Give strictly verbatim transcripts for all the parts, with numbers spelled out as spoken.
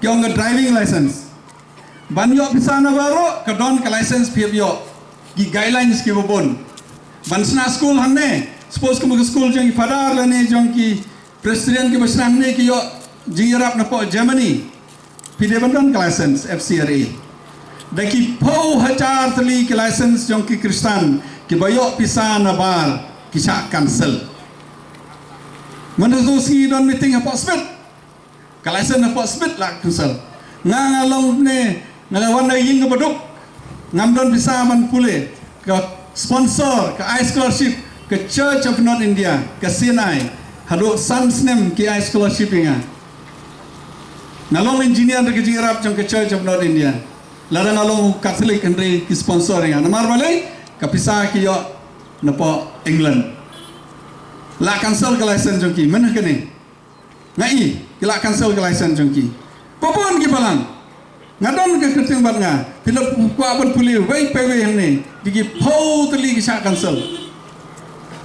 ki ong ka driving license. Ban ïoh pisa na baroh ka don ka license phi hap ïoh, ki guidelines kiba bun. Ban shna skul hangne, suppose kum ka skul jong ki father lane jong ki Presbyterian kiba shna hangne ki ïoh jingïarap napoh Germany, phi dei ban don ka license F C R A. Da ki phew hajar tylli ki license jong ki Khristan kiba ïoh pisa na bar ki shah cancel. Mynta tu sngi don meeting hapoh Smit, ka license hapoh Smit la cancel. Nga nga long ne nga la wan na ïing kaba duk, ngam don pisa ban pule. Ka sponsor, ka ai scholarship ka Church of North India, ka C N I. Haduh san snem ki ai scholarship ïa nga. Nga long engineer da ka jingïarap jong ka Church of North India. Lada nga long Catholic hynrei ki sponsor ïa nga. Namar balei? Ka pisa ki ïoh napoh England. La cancel ka license jong ki mynta kane. Nga i ki la cancel ka license jong ki. Ba bun ki balang. Nga don ka kyrteng bad nga. Phi la kwah ban pule wei pa wei hangne. Ki phew tylli ki shah cancel.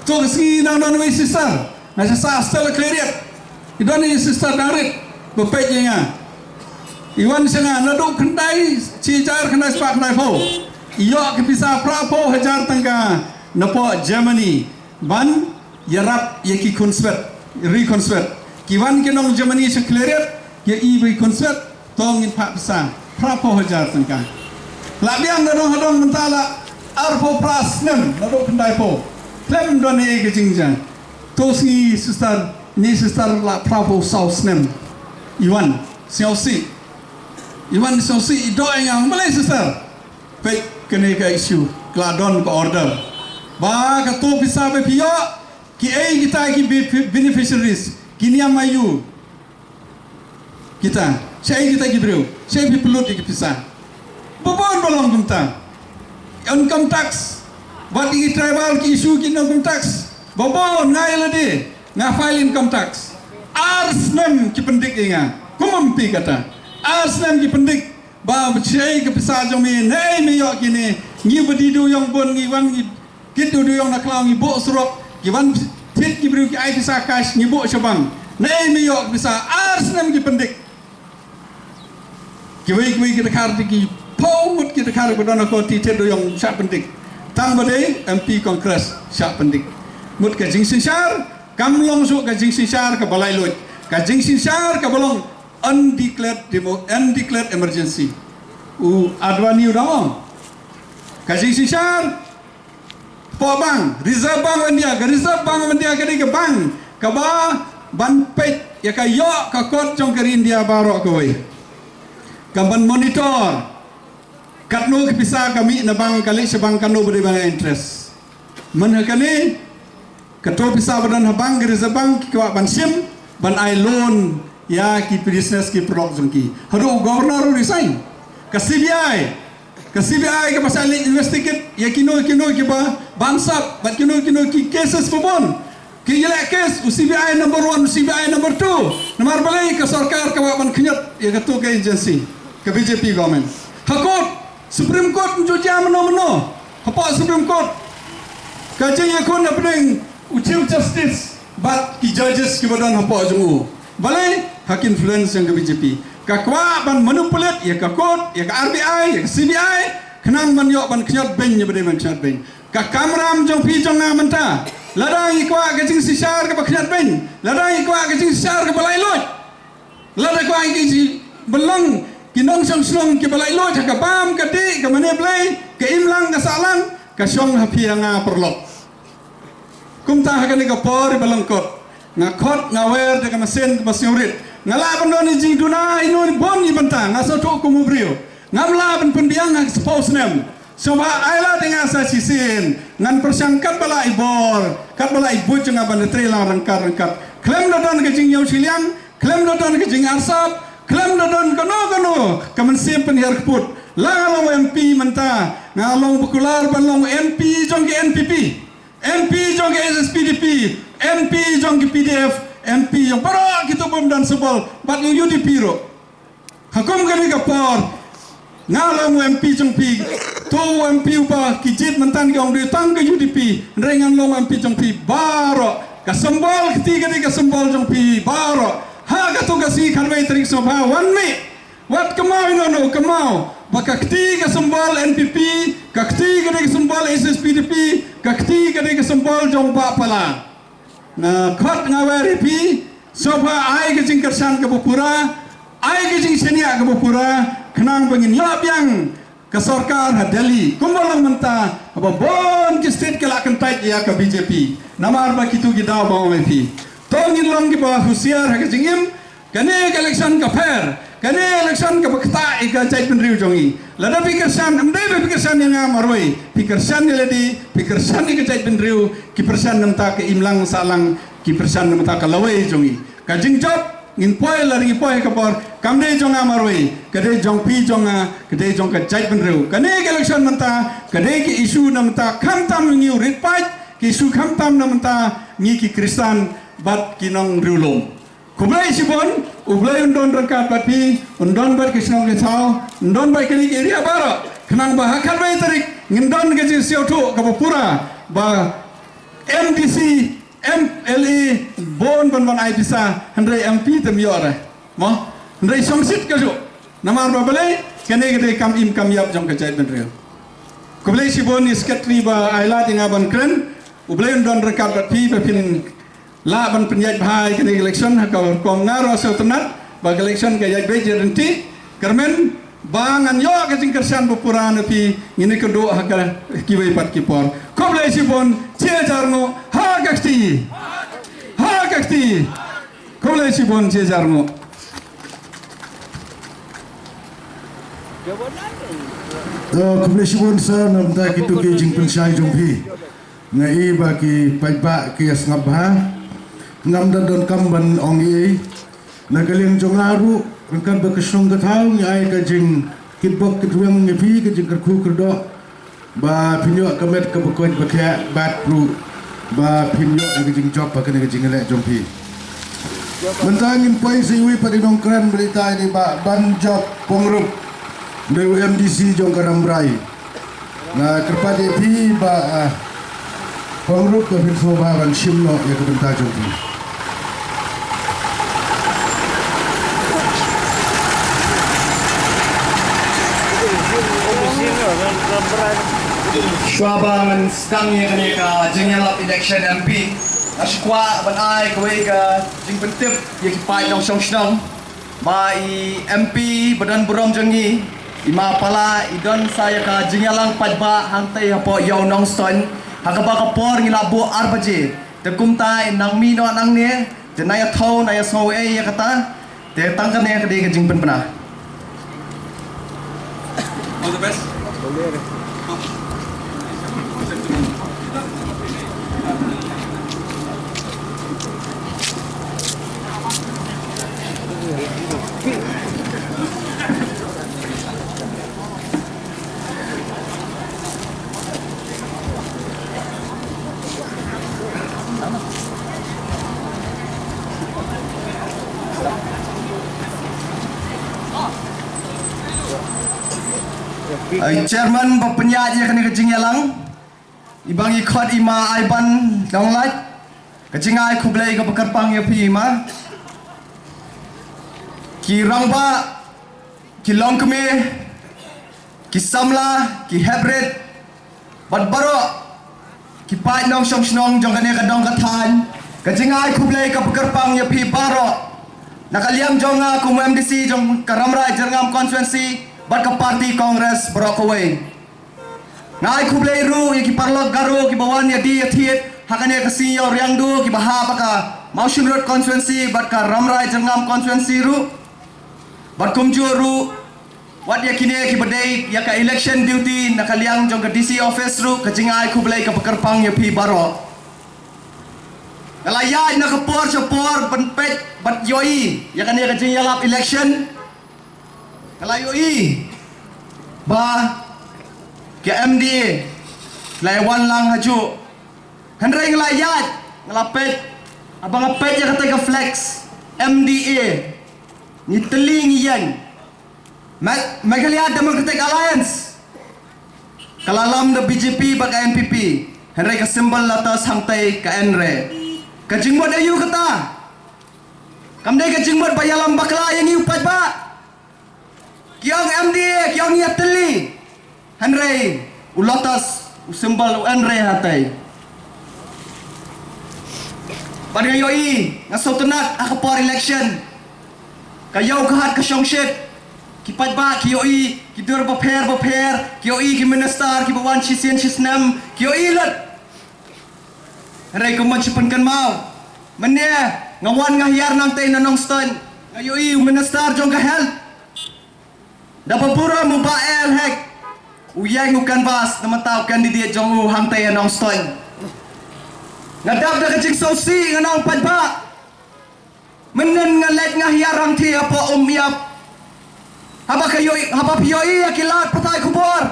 To ka sngi dang don wei sister. Nga sa sa hostel Khliehriat. I don i sister dang rit. Ba peit ïa nga. I wan sha nga naduh khyndai shi hajar khyndai spah khyndai phew. I ïoh ki pisa phra phew hajar tyngka napoh Germany. Ban ïarap ïa ki khun swet, ri khun swet. Ki wan ki nong Germany sha Khliehriat, ïa i ba ki khun swet, to ngin phah pisa phra phew hajar tyngka. La biang da dong hadong mynta la arphew phra snem, naduh khyndai phew. Khlem don ei ka jingjia. To sngi sister, ni sister la phra phew saw snem. I wan sngewsih. I wan sngewsih, i doh ïa nga, balei sister? Peit kane ka issue, ka la don ka order. Ba kato pisa ba phi ïoh, kiei kita ki be-, beneficiaries, ki niam aïu kita, shaei kita ki briew, shaei phi pynlut ïa ki pisa. Ba bun ba long kumta. Income tax, wat ïa ki tribal ki issue ki income tax. Ba bun nga ïa lade, nga file income tax. Ar snem ki pyndik ïa nga, kum phi kata. Ar snem ki pyndik. Ba, ba shaei ka pisa jong me, naei me ïoh kine, ngi ba die dieng bun, ngi wan ngi kit die dieng na khlaw, ngi buh surok, ki wan thied ki briew ki ai pisa cash, ngi buh sha bank. Naei me ïoh ka pisa, ar snem ki pyndik. Kiwei kiwei ki dkhar te ki phew ngut ki dkhar ba don ha ka kti thied dieng shah pyndik. Tang ba dei M P Congress shah pyndik. Mut ka jingsynshar kam long shuh ka jingsynshar kaba laitluid. Ka jingsynshar kaba long undeclared demo-, undeclared emergency. U Advani u dang ong. Ka jingsynshar, hapoh bank, Reserve Bank of India, ka Reserve Bank of India ka dei ka bank kaba ban peit ïa ka ïoh ka kot jong ka ri India baroh kawei. Ka ban monitor katno ka pisa ka mih na bank, ka leit sha bank, katno ba dei ban ai interest. Mynta kane, kato pisa ba don ha bank, ka Reserve Bank, ki kwah ban shim, ban ai loan ïa ki business, ki product jong ki. Haduh u governor u resign. Ka C B I, ka C B I kaba sa leit investigate ïa kino kino kiba bamsap bad kino kino ki cases ba bun. Ki ïaleh case, u C B I number one, u C B I number two. Namar balei? Ka sorkar ka kwah ban khñiot ïa kato ka agency, ka B J P government. Ha court, Supreme Court, ym ju jia mynno mynno. Hapoh Supreme Court, ka jingïakhun hapdeng u Chief Justice bad ki judges kiba don hapoh jong u. Balei? Ha ka influence jong ka B J P. Ka kwah ban manipulate ïa ka court, ïa ka R B I, ïa ka C B I, khnang ban ïoh ban khñiot beiñ ïa ba dei ban khñiot beiñ. Ka kamram jong phi jong nga mynta, lada ngi kwah ka jingsynshar kaba khñiot beiñ, lada ngi kwah ka jingsynshar kaba laitluid, lada kwah ngi ki jingpynlong ki nongshong shnong kiba laitluid ha ka bam ka dih, ka mane Blei, ka imlang ka sahlang, ka shong ha phi ha nga paralok. Kumta ha kane ka por iba long kot, nga khot nga wer da ka mynsiem kaba sngewrit. Nga lah ban don i jingduna ino i bun i bynta, nga sngewthuh kum u briew. Ngam lah ban pynbiang ha ka spah snem. Sngewbha ai lad ïa nga sa shisien. Ngan pyrshang katba lah i bor, katba lah i buit jong nga ban trei lang ryngkat ryngkat. Khlem da don ka jingïoh shiliang, khlem da don ka jingarsap, khlem da don kano kano ka mynsiem pynhiar kput. La nga long M P mynta, nga long ba kular ban long M P jong ka N P P, M P jong ka S S P D P, M P jong ka P D F, M P jong baroh kito bym don symbol bad U D P ruh. Ha kum kane ka por, nga long U M P jong phi, to U M P uba ki jied mynta ki ong dei tang ka U D P, hynrei ngan long U M P jong phi baroh. Ka symbol kti ka dei ka symbol jong phi baroh. Ha katu ka sngi khatwei tarik Sopha, wan mih. Wat kynmaw ïa no no, kynmaw ba ka kti ka symbol N P P, ka kti ka dei ka symbol H S P D P, ka kti ka dei ka symbol jong Bah Pala. Nga khot nga wer ïa phi, Sopha, ai ka jingkyrshan kaba pura, ai ka jingshaniah kaba pura, khnang ba ngin ïoh biang ka sorkar ha Delhi, kumba long mynta, haba bun ki state ki la kyntait ïa ka B J P. Namar ba kitu ki daw ba ong ïa phi. To ngin long kiba husiar ha ka jingim, kane ka election ka pher, kane ka election kaba ktah ïa ka jaitbynriew jong ngi. Lada phi kyrshan, ym dei ba phi kyrshan ïa nga marwei, phi kyrshan ïa lade, phi kyrshan ïa ka jaitbynriew, ki kyrshan na bynta ka imlang sahlang, ki kyrshan na bynta ka lawei jong ngi. Ka jingjop, ngin poi lada ngi poi ha ka bor, kam dei jong nga marwei, ka dei jong phi jong nga, ka dei jong ka jaitbynriew. Kane ka election mynta, ka dei ka issue na bynta khamtam ngi u rit paid, ka issue khamtam na bynta ngi ki Khristan bad ki nongriewlum. Khublei shibun, U Blei un don ryngkat bad phi, un don bad ka shnong ka thaw, un don bad kine ki area baroh. Khnang ba ha khatwei tarik, ngin don ka jingsngewthuh kaba pura, ba M D C, M L A, bun ban ban ai pisa, hynrei M P te ym ïoh re. Mo, hynrei shongshit kajuh. Namar ba balei, kane ka dei kam im kam ïap jong ka jaitbynriew. Khublei shibun ïa i Secretary ba ai lad ïa nga ban kren, U Blei un don ryngkat bad phi ba phin lah ban pynïaid bha ïa kane ka election ha ka rukom nga ruh sngewtynnat ba ka election ka ïaid beit ïaid ryntih. Kyrmen ba ngan ïoh ka jingkyrshan ba pura na phi, ngin ïakynduh ha ka kiwei pat ki por. Khublei shibun, shi hajar nguh ha ka kti. Ha ka kti. Khublei shibun, shi hajar nguh. To, khublei shibun sir, na bynta kitu ki jingpynshai jong phi. Nga i ba ki paidbah ki ïa sngap bha. Ngam da donkam ban ong ei. Na ka liang jong nga ruh, ryngkat bad ka shnong ka thaw, ngi ai ka jingkitbok kitrwiang ïa phi, ka jingkyrkhu kyrdoh. Ba phin ïoh ka met kaba koit ba khiah bad ruh ba phin ïoh ïa ka jingjop ha kane ka jingïaleh jong phi. Mynta ngin poi sa iwei pat i nongkren ba dei tai, dei Bah Banjop Pongrup, dei u M D C jong ka Rambrai. Nga kyrpad ïa phi Bah, ah, Pongrup, ba phin sngewbha ban shim noh ïa ka bynta jong phi. Shuwa ba ngan sdang ïa kane ka jingïalap election M P, nga shu kwah ban ai kawei ka jingpyntip ïa ki paid nongshong shnong. Ba i M P ba don burom jong ngi, i Ma Pala, i don sa ïa ka jingïalang paidbah hangtei hapoh Ïew Nongstoiñ, ha kaba ka por ngi la buh ar baje. Te kumta i nang mih noh nangne, te na ïa thew, na ïa sngew ei ïa kata, te tang kane ka dei ka jingpynbna. All the best. Ai chairman ba pynïaid ïa kane ka jingïalang, i ba ngi khot i Ma Aiban Nonglait, ka jingai khublei kaba kyrpang ïa phi i Ma. Ki rangbah, ki longkmie, ki samla, ki heprit, bad baroh ki paid nongshong shnong jong kane ka dong ka thaiñ, ka jingai khublei kaba kyrpang ïa phi baroh. Na ka liang jong nga kum M D C jong ka Rambrai Jyrngam constituency bad ka party Congress baroh kawei. Nga ai khublei ruh ïa ki paralok Garo kiba wan ïadie ïathied ha kane ka sngi Ïew Riangdo kiba hap ha ka Mawshynrut constituency bad ka Rambrai Jyrngam constituency ruh. Bad kumjuh ruh wat ïa kine kiba dei ïa ka election duty na ka liang jong ka D C office ruh, ka jingai khublei kaba kyrpang ïa phi baroh. Nga la ïaid na ka por sha por ban peit bad ïohi ïa kane ka jingïalap election. Nga la ïohi ba ka M D A la ïa wan lang hajuh. Hynrei nga la ïaid, nga la peit, haba nga peit ïa kata ka flex M D A, ngi tylli ngi ïeng. Me-, Meghalaya Democratic Alliance ka la lam da B J P bad ka N P P, hynrei ka symbol la tah hangtei ka N re. Ka jingmut aïu kata? Kam dei ka jingmut ba ïalam bakla ïa ngi u paidbah. Ki ong M D A, ki ong ïatylli. Hynrei u lotus, u symbol u hynrei hangtei. Bad nga ïohi, nga sngewtynnat ha ka por election. Ka ïew ka hat ka shongshit. Ki paidbah ki ïohi ki dur bapher bapher, ki ïohi ki minister kiba wan shisien shisnem, ki ïohi lut. Hynrei kumba shu pynkynmaw, mynne nga wan nga hiar nangtei na Nongstoiñ, nga ïohi u minister jong ka health. Da ba burom u Bah A L Hek u ïeng u canvass na mynta u candidate jong u hangtei ha Nongstoiñ. Nga dap da ka jingsngewsih, nga ong paidbah. Mynnin nga leit nga hiar rangthie hapoh Umïap. Haba ka ïohi, haba phi ïohi ïa ki lad pathai khubor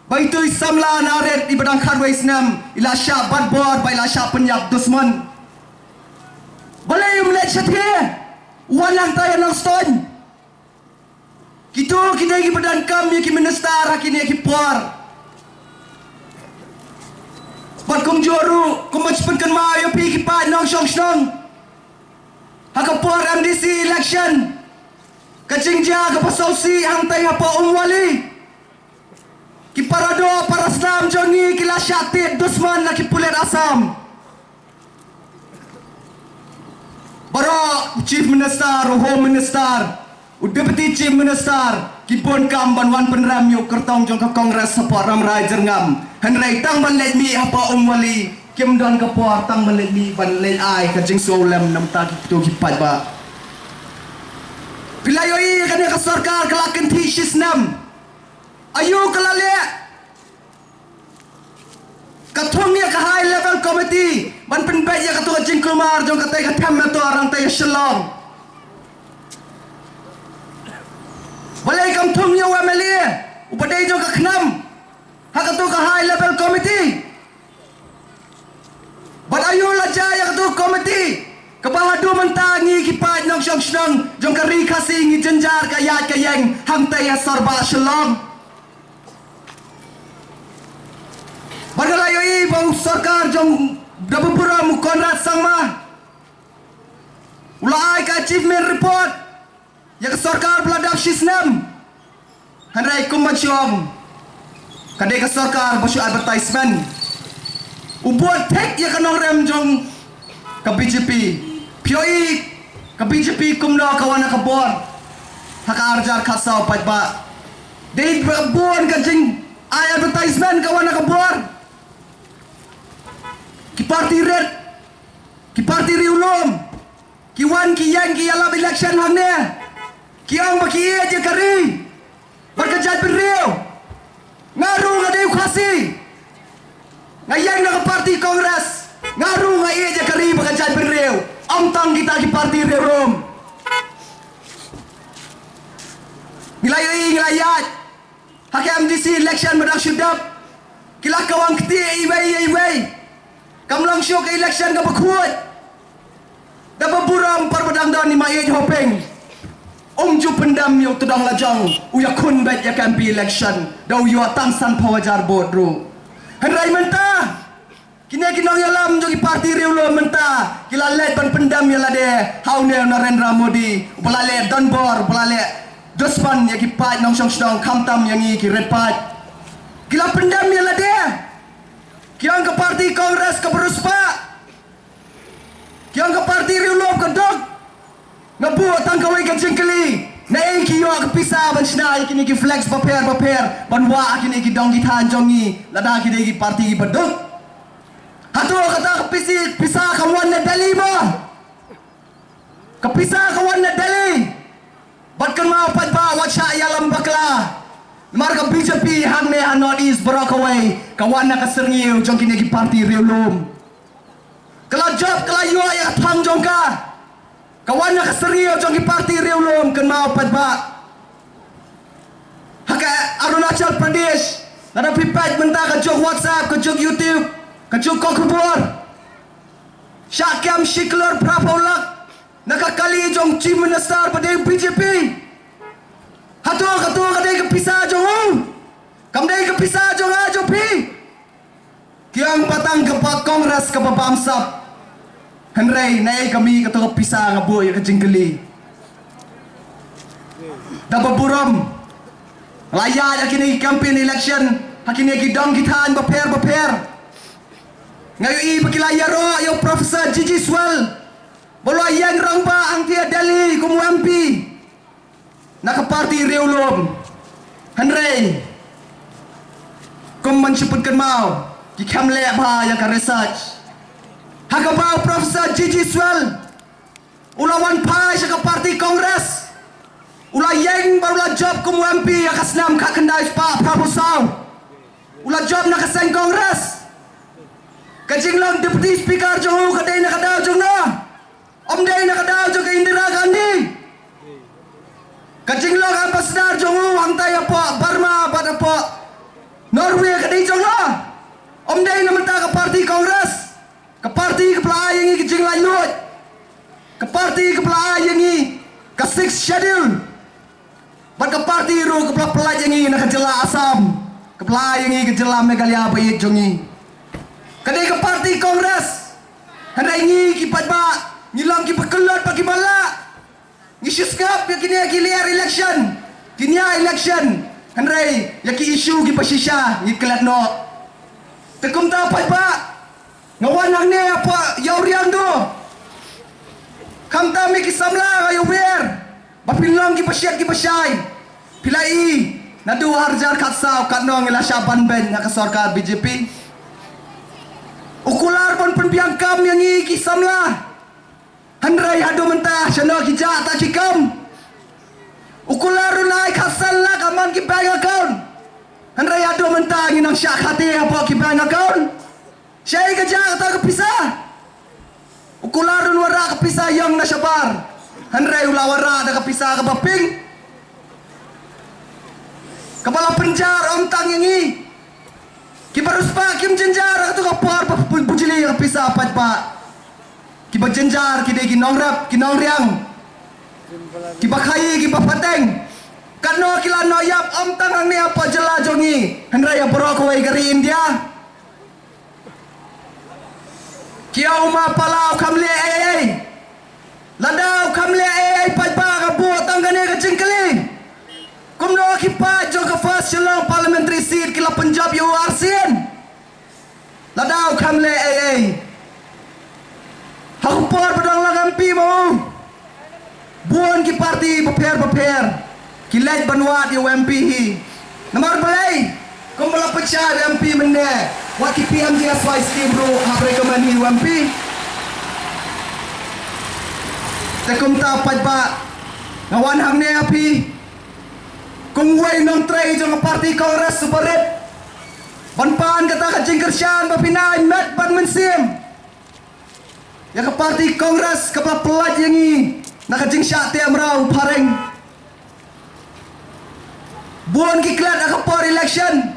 ba itu i samla na rit iba dang khatwei snem i la shah bat bor ba i la shah pynïap dusmon. Balei um leit shathie? Wan hangtei ha Nongstoiñ. Kito ki dei kiba donkam ïa ki minister ha kine ki por. Bad kumjuh ruh, kumba shu pynkynmaw ïa phi ki paid nongshong shnong, ha ka por M D C election, ka jingjia kaba sngewsih hangtei hapoh Umwali. Ki paradoh parasnam jong ngi ki la shah tied dusmon na ki pulit Assam. Baroh u Chief Minister, u Home Minister, u Deputy Chief Minister, ki bun kam ban wan pynrem ïa u kyrtong jong ka Congress hapoh Rambrai Jyrngam. Hynrei tang ban leit mih hapoh Umwali kim don ka por tang ban leit mih ban leit ai ka jingsngewlem na bynta kito ki paidbah. Phi la ïohi kane ka sorkar ka la kynthih shisnem. Aïu ka la leh? Ka thung ïa ka high level committee ban pynbeit ïa kato ka jingkulmar jong katei ka them metor hangtei ha Shillong. Balei kam thung ïa u M L A uba dei jong ka KHNAM ha kato ka high level committee? Bad aïu la jia ïa kato ka committee kaba haduh mynta ngi ki paid nongshong shnong jong ka ri Khasi ngi jynjar ka ïaid ka ïeng hangtei ha Sorbah Shillong? Bad nga la ïohi ba u sorkar jong da ba burom u Conrad Sangma u la ai ka achievement report ïa ka sorkar ba la dap shisnem. Hynrei kumba shu ong, ka dei ka sorkar ba shu advertisement. U bud thik ïa ka nongrem jong ka B J P. Phi ïohi ka B J P kumno ka wan ha ka bor ha ka arhajar khatsaw paidbah. Dei ba bun ka jingai advertisement ka wan ha ka bor. Ki party rit, ki party riewlum, ki wan ki ïeng ki ïalap election hangne. Ki ong ba ki ïeit ïa ka ri bad ka jaitbynriew. Nga ruh nga dei u Khasi, nga ïeng na ka party Congress. Nga ruh nga ïeit ïa ka ri bad ka jaitbynriew. Ym tang kita ki party riewlum. Ngi la ïohi, ngi la ïaid ha ka M D C election ba dang shu dep. Ki la kawang kti iwei ïa iwei. Kam long shuh ka election kaba khuid. Da ba burom por ba dang don i Maieit Hoping, um ju pyndem ïa u Tdong Lajong, u ïakhun beit ïa ka M P election da u ïoh tang sanphew hajar vote ruh. Hynrei mynta kine ki nongïalam jong ki party riewlum mynta ki la leit ban pyndem ïa lade ha une u Narendra Modi uba la leh donbor, uba la leh dusmon ïa ki paid nongshong shnong khamtam ïa ngi ki rit paid. Ki la pyndem ïa lade. Ki ong ka party Congress kaba riewspah. Ki ong ka party riewlum ka duk. Nga buh tang kawei ka jingkylli, naei ki ïoh ka pisa ban shna ïa kine ki flex bapher bapher ban wah ha kine ki dong ki thaiñ jong ngi lada ki dei ki party kiba duk? Hato kata ka pisi-, pisa ka wan na Delhi mo? Ka pisa ka wan na Delhi. Bad kynmaw paidbah, wat shah ïalam bakla. Namar ka B J P hangne ha North East baroh kawei ka wan na ka syrngiew jong kine ki party riewlum. Ka la jop, ka la ïoh ïa ka thong jong ka. Ka wan na ka syrngiew jong ki party riewlum, kynmaw paidbah. Ha ka Arunachal Pradesh, lada phi peit mynta ka juk WhatsApp, ka juk YouTube, ka juk kokhubor, shah kem shi klur phra phew lak na ka kali jong Chief Minister ba dei B J P. Hato kato ka dei ka pisa jong u? Kam dei ka pisa jong nga jong phi. Ki ong ba tang ka party Congress kaba bamsap. Hynrei naei ka mih kato ka pisa, nga buh ïa ka jingkylli. Da ba burom la ïaid ha kine ki campaign election ha kine ki dong ki thaiñ bapher bapher. Nga ïohi ba ki la ïaroh ïa u Professor G G Swell ba u la ïeng rangbah hangtei ha Delhi kum u M P na ka party Riewlum. Hynrei kum ban shu pynkynmaw, ki khlem leh bha ïa ka research. Ha kaba u Professor G G Swell u la wan phai sha ka party Congress, u la ïeng bad u la jop kum u M P ha ka snem khatkhyndai spah phra phew saw. U la jop na ka seng Congress. Ka jinglong Deputy Speaker jong u ka dei na ka daw jong no? Ym dei na ka daw jong ka Indira Gandhi. Ka jinglong Ambassador jong u hangtei hapoh Burma bad hapoh Norway ka dei jong no? Ym dei na mynta ka party Congress, ka party kaba la ai ïa ngi ka jinglaitluid, ka party kaba la ai ïa ngi ka Sixth Schedule, bad ka party ruh kaba la pyllait ïa ngi na ka jylla Assam, kaba la ai ïa ngi ka jylla Meghalaya ba ïeit jong ngi. Ka dei ka party Congress. Hynrei ngi ki paidbah ngi long kiba kyllut bad kiba lah. Ngi shu sngap ïa kine ki lyer election, ki nia election, hynrei ïa ki issue kiba shisha ngi klet noh. Te kumta paidbah, nga wan hangne hapoh Ïawriang Dor. Khamtam ïa ki samla, nga ïawer ba phin long kiba shit kiba shai. Phi la i, naduh arhajar khatsaw katno ngi la shah ban beiñ ha ka sorkar B J P. U kular ban pynbiang kam ïa ngi ki samla. Hynrei haduh mynta shano ki jah ta ki kam? U kular ruh u la ai khatsan lak ha man ki bank account. Hynrei haduh mynta ngi nang shah khate hapoh ki bank account. Shaei ka jah kata ka pisa? U kular ruh un wanrah ka pisa ïong na shabar, hynrei u la wanrah da ka pisa kaba pink, kaba la pynjar ym tang ïa ngi. Kiba riewspah kim jynjar ha kato ka por ba pynbujli ïa ka pisa paidbah. Kiba jynjar ki dei ki nongrep, ki nongriang, kiba khaii, kiba pateng. Katno ki la noh ïap ym tang hangne hapoh jylla jong ngi, hynrei ha baroh kawei ka ri India. Ki ong ma palat u kham leh ei ei. Lada u kham leh ei ei paidbah, nga buh tang kane ka jingkylli. Kumno ki paid jong ka First Shillong Parliamentary Seat ki la pynjop ïa u arsien? Lada u kham leh ei ei. Ha ka por ba dang long M P ma u, bun ki party bapher bapher ki leit ban wad ïa u M P hi. Namar balei? Kumba la pynshai u M P mynne, wat ki P M G S Y scheme ruh hap recommend hi u M P. Te kumta paidbah, nga wan hangne ha phi kum uwei u nongtrei jong ka party Congress uba rit ban pan kata ka jingkyrshan ba phin ai met bad mynsiem ïa ka party Congress kaba la pyllait ïa ngi na ka jingshah teh mraw phareng. Bun ki klet ha ka por election,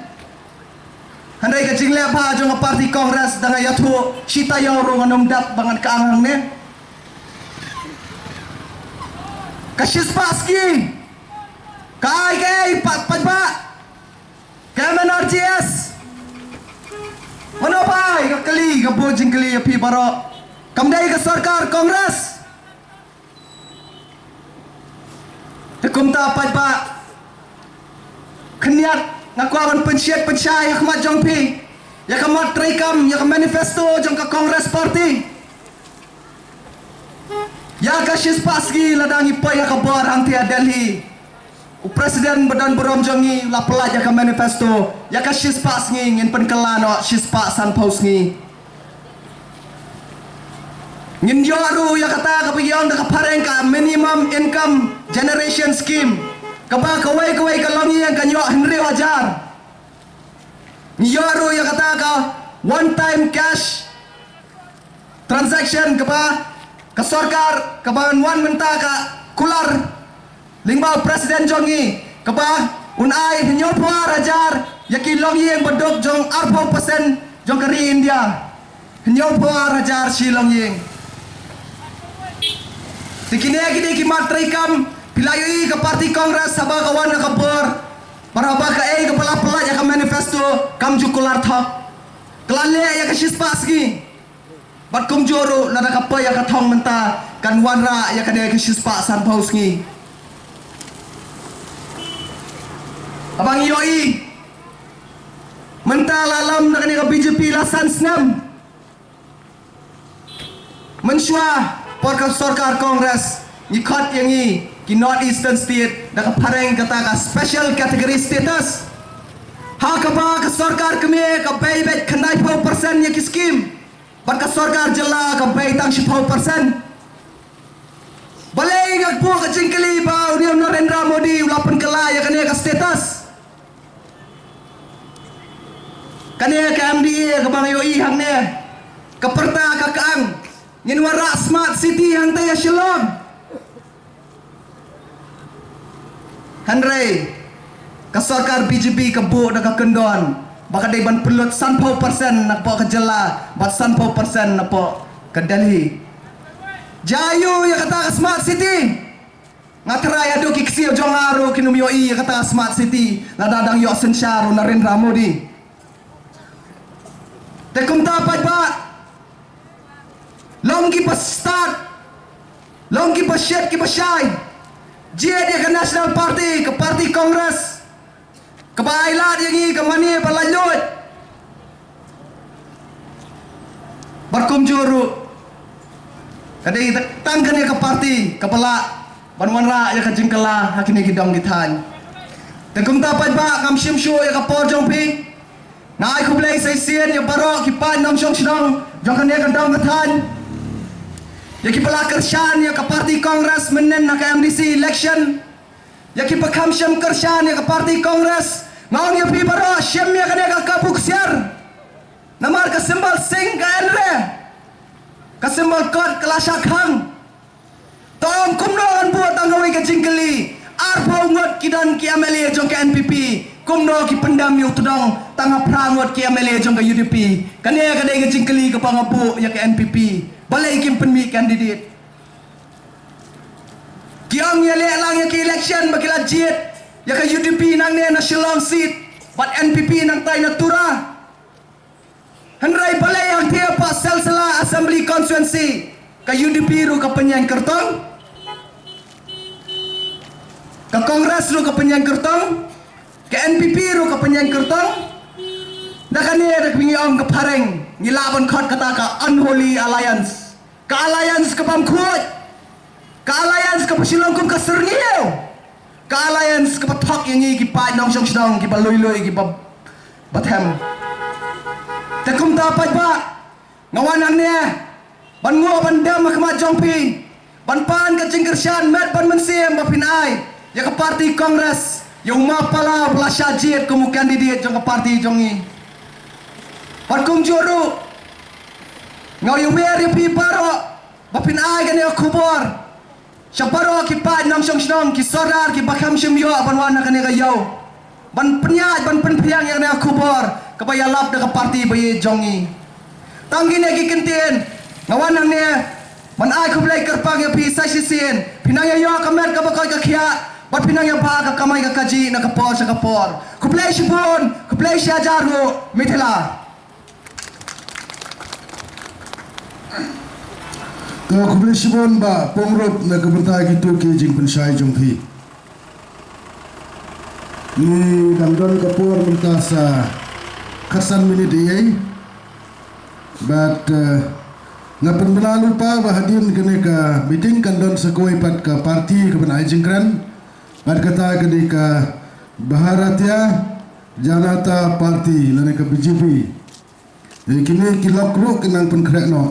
hynrei ka jingleh bha jong ka party Congress, da nga ïathuh shi taïew ruh ngan ym dap ba ngan kyang hangne. Ka shispah sngi ka ai kaei pat paidbah? Ka M N R G S. Mano ba ai? Ka kylli, ka buh jingkylli ïa phi baroh. Kam dei ka sorkar Congress? Te kumta paidbah, khyndiat nga kwah ban pynshit pynshai ha khmat jong phi ïa ka mat treikam, ïa ka manifesto jong ka Congress Party. Ïa ka shispah sngi lada ngi poi ha ka bor hangtei ha Delhi, u president ba don burom jong ngi u la pyllait ïa ka manifesto. Ïa ka shispah sngi ngin pynkylla noh shispah sanphew sngi. Ngin ïoh ruh ïa kata kaba ki ong da ka phareng ka minimum income generation scheme, kaba kawei kawei ka longïing kan ïoh hynriew hajar. Ngi ïoh ruh ïa kata ka one time cash transaction kaba ka sorkar kaba ngan wan mynta ka kular lyngba u president jong ngi, kaba un ai hynñiewphew ar hajar ïa ki longïing ba duk jong arphew percent jong ka ri India. Hynñiewphew ar hajar shi longïing. Te kine ki dei ki mat treikam. Phi la ïohi ka party Congress haba ka wan ha ka bor, bad haba kaei kaba la pyllait ha ka manifesto kam ju kular thok. Ka la leh ïa ka shispah sngi. Bad kumjuh ruh lada ka poi ïa ka thong mynta kan wanrah ïa kane ka shispah sanphew sngi. Haba ngi ïohi mynta la lam da kane ka B J P la san snem. Mynshuwa por ka sorkar Congress ngi khot ïa ngi ki North Eastern State da ka phareng kata ka special category status. Ha kaba ka sorkar kmie ka bei beit khyndai phew percent ïa ki skim. Bad ka sorkar jylla ka bei tang shiphew percent. Balei nga buh ka jingkylli ba u Narendra Modi u la pynkylla ïa kane ka status? Kane ka M D A kaba nga ïohi hangne ka pyrta ka kang ngin wanrah smart city hangta ïa Shillong. Hynrei ka sorkar B J P ka buh da ka kyndon ba ka dei ban pynlut sanphew percent napoh ka jylla bad sanphew percent napoh ka Delhi. Jia aiu ïa kata ka smart city? Nga tharai haduh ki ksiew jong nga ruh kin ym ïohi ïa kata ka smart city lada dang ïoh synshar u Narendra Modi. Te kumta paidbah, long kiba stad, long kiba shit kiba shai, jied ïa ka National Party, ka party Congress kaba ai lad ïa ngi ka mane ba laitluid. Bad kumjuh ruh ka dei tang kane ka party kaba lah ban wanrah ïa ka jingkylla ha kine ki dong ki thaiñ. Te kumta paidbah, ngam shim shuh ïa ka por jong phi. Nga ai khublei sa shisien ïa baroh ki paid nongshong shnong jong kane ka dong ka thaiñ, ïa kiba la kyrshan ïa ka party Congress mynnin ha ka M D C election. Ïa kiba kham shym kyrshan ïa ka party Congress, nga ong ïa phi baroh, shim ïa kane ka kabu ksiar. Namar ka symbol sing ka en re, ka symbol kot ka la shah khang. To ong kumno ngan buh tang kawei ka jingkylli? Arphew ngut ki don ki M L A jong ka N P P, kumno ki pyndem ïa u tdong tang ha phra ngut ki M L A jong ka U D P? Kane ka dei ka jingkylli kaba nga buh ïa ka N P P. Balei kim pynmih candidate? Ki ong ïaleh lang ïa ki election ba ki la jied ïa ka U D P nangne na Shillong seat bad N P P nangtai na Tura. Hynrei balei hangtei hapoh Silsila Assembly Constituency ka U D P ruh ka pynïeng kyrtong, ka Congress ruh ka pynïeng kyrtong, ka N P P ruh ka pynïeng kyrtong? Da kane da kaba ngi ong ka phareng ngi lah ban khot kata ka unholy alliance. Ka alliance ka bam khuid. Ka alliance ka ba shilong kum ka syrngiew. Ka alliance ka ba thok ïa ngi ki paid nongshong shnong ki ba lui lui ki ba ba them. Te kumta paidbah, nga wan hangne ban nguh ban dem ha khmat jong phi, ban pan ka jingkyrshan met bad mynsiem ba phin ai ïa ka party Congress, ïa u ma Pala ba la shah jied kum u candidate jong ka party jong ngi. Bad kumjuh ruh nga ïawer ïa phi baroh ba phin ai kane ka khubor sha baroh ki paid nongshong shnong, ki sordar ki ba kham shym ïoh ban wan ha kane ka ïew ban pynïaid ban pynphriang ïa kane ka khubor kaba ïalap da ka party ba ïeit jong ngi. Tang kine ki kyntien, nga wan hangne ban ai khublei kyrpang ïa phi sa shisien. Phi nang ïa ïoh ka met kaba koit ka khiah bad phi nang ïa bha ka kamai ka kajih na ka por sha ka por. Khublei shibun, khublei shihajar nguh. Mithila. Ka khublei shibun Bah Pyngrope na ka bynta kito ki jingpynshai jong phi. Ngi dang don ka por mynta sa khatsan minit ïa. Bad, eh, nga pynbna lypa ba hadien kane ka meeting kan don sa kawei pat ka party ka ban ai jingkren. Bad kata ka dei ka Bharatiya Janata Party lane ka B J P. Eh, kine ki lok ruh ki nang pynkhreh noh.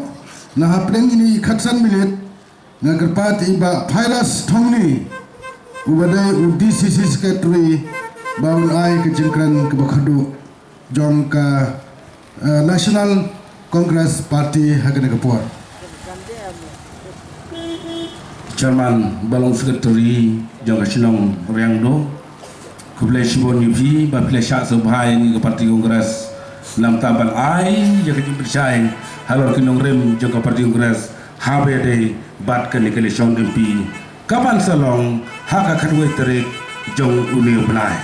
Na hapdeng kine ki khatsan minit, nga kyrpad ïa i Bah Phailas Thongni, uba dei u D C C Secretary, ba un ai ka jingkren kaba khadduh jong ka, eh, National Congress Party ha kane ka por. Chairman ba long secretary jong ka shnong Riangdo. Khublei shibun ïa phi ba phi la shah sngewbha ïa ngi ka party Congress. Namar ban ai ïa ka jingpynshai halor ki nongrim jong ka party Congress haba ïadei bad kane ka election M P kaban sa long ha ka khatwei tarik jong une u bnai.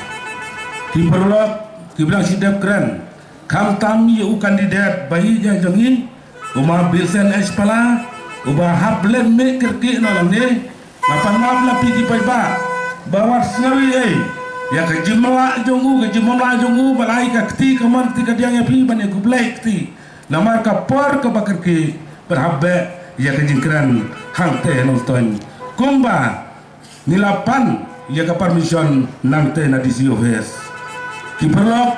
Ki paralok, ki ba dang shu dep kren, khamtam ïa u candidate ba ïeit jong ngi, u ma Vincent H Pala, uba hap leh mih kyrkieh na lang ne, nga pan map la phi ki paidbah, ba wat sngew ei ei ïa ka jingmlak jong u, ka jingmlak jong u, ba la ai ka kti ka mon kti ka diang ïa phi ban ïa khublei kti. Namar ka por kaba kyrkieh, pynhap beh ïa ka jingkren hangtei ha Nongstoiñ. Kumba ngi la pan ïa ka permission nangtei na D C office. Ki paralok,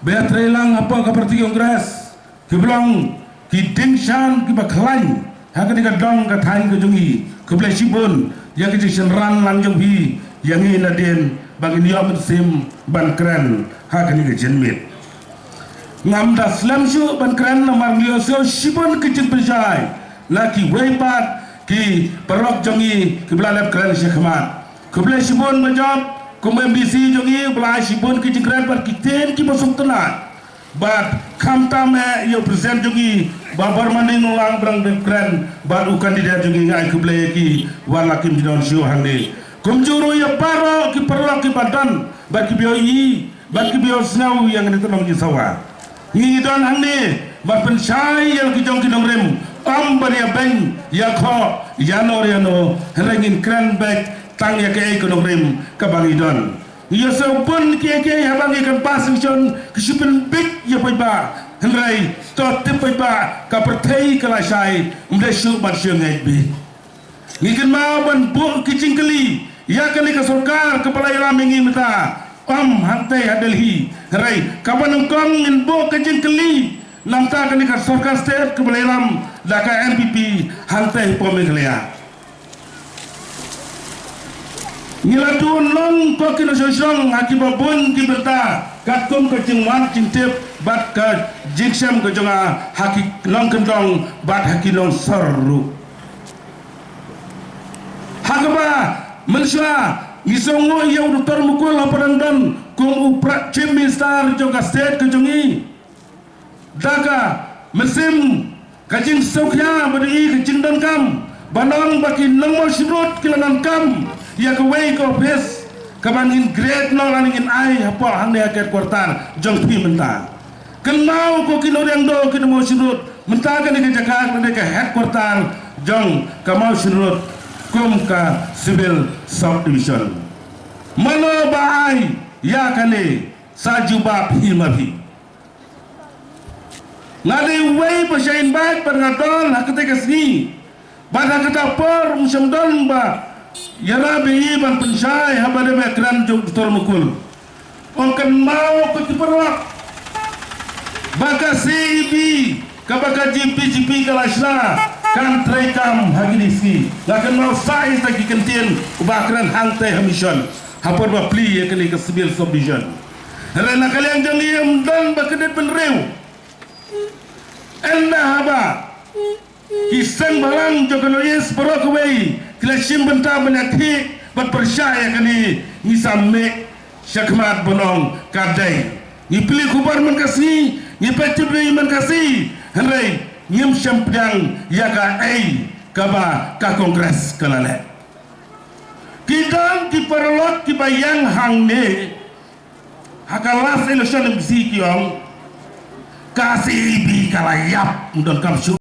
ba ïatrei lang hapoh ka party Congress, ki ba long ki dieng shan kiba khlaiñ ha kane ka dong ka thaiñ ka jong ngi. Khublei shibun ïa ka jingsynran lang jong phi ïa ngi nadien ba ngin ïoh mynsiem ban kren ha kane ka jingmih. Ngam da slem shuh ban kren namar ngi ïohsngew shibun ki jingpynshai na kiwei pat ki paralok jong ngi kiba la leh kren sha khmat. Khublei shibun ba jop kum u M D C jong ngi, ba la ai shibun ki jingkren bad ki ktien kiba sngewtynnat. Bad khamtam eh ïa u president jong ngi, Bah Barmani Nonglang, ba dang dep kren bad u candidate jong ngi, nga ai khublei ïa ki, wat la kim ju don shuh hangne. Kumjuh ruh ïa baroh ki paralok kiba don bad kiba ïohi bad kiba ïohsngew ïa kane ka nongïasawa. Ngi don hangne ban pynshai ïa la ki jong ki nongrim, ym ban ïa beiñ ïa khoh ïa no ïa no, hynrei ngin kren beit tang ïa kaei ka nongrim kaba ngi don. Ngi ïohsngew bun kiei kiei haba ngi kynpas election, ki shu pynbit ïa paidbah, hynrei to tip paidbah, ka pyrthei ka la shai, ym dei shuh ban shu ngeit beit. Ngi kynmaw ban buh ki jingkylli ïa kane ka sorkar kaba la ïalam ïa ngi mynta, ym hangtei ha Delhi, hynrei kaba nyngkong ngin buh ka jingkylli na bynta kane ka sorkar state kaba la ïalam da ka N P P hangtei hapoh Meghalaya. Ngi la duh long ko ki nongshong shnong ha kiba bun ki bynta, katkum ka jingwad jingtip bad ka jingshem ka jong nga ha ki nongkyndong bad ha ki nongsor ruh. Ha kaba mynshuwa ngi sngewnguh ïa u Doctor Mukul ha Pdeng Don kum u pra-, Chief Minister jong ka state ka jong ngi. Da ka mynsiem ka jingsngewkhia bad ïa ka jingdonkam ban ong ba ki nongmawshynrut ki la donkam ïa kawei ka office kaba ngin create noh lane ngin ai hapoh hangne ha headquarter jong phi mynta. Kynmaw ko ki nongriang doh ki nongmawshynrut, mynta kane ka jaka kane ka headquarter jong ka mawshynrut kum ka civil subdivision. Mano ba ai ïa kane, sa jubab hi ma phi. Nga dei uwei ba shah invite bad nga don ha katei ka sngi. Bad ha kata por ym shym don ba ïarap ïa i ban pynshai haba dei ba kren jong u Doctor Mukul. Ong kynmaw ko ki paralok ba ka C A B kaba ka J P G P ka la shna kan treikam ha kine ki sngi. Nga kynmaw sa ïa ki kyntien uba kren hangtei ha mission ha por ba plie ïa kane ka civil subdivision. Hynrei na ka liang jong ngi ym don ba ka dei bynriew. Ynda haba ki seng bhalang jong ka North East baroh kawei ki la shim bynta ban ïakhih bad pyrshah ïa kane, ngi sa mih shakhmat ban ong ka dei. Ngi plie khubor man ka sngi, ngi peit tip ri man ka sngi, hynrei ngim shym pdiang ïa kaei kaba ka Congress ka la leh. Ki don ki paralok kiba ïeng hangne, ha ka last election M C ki ong ka C A B ka la ïap, ym donkam shuh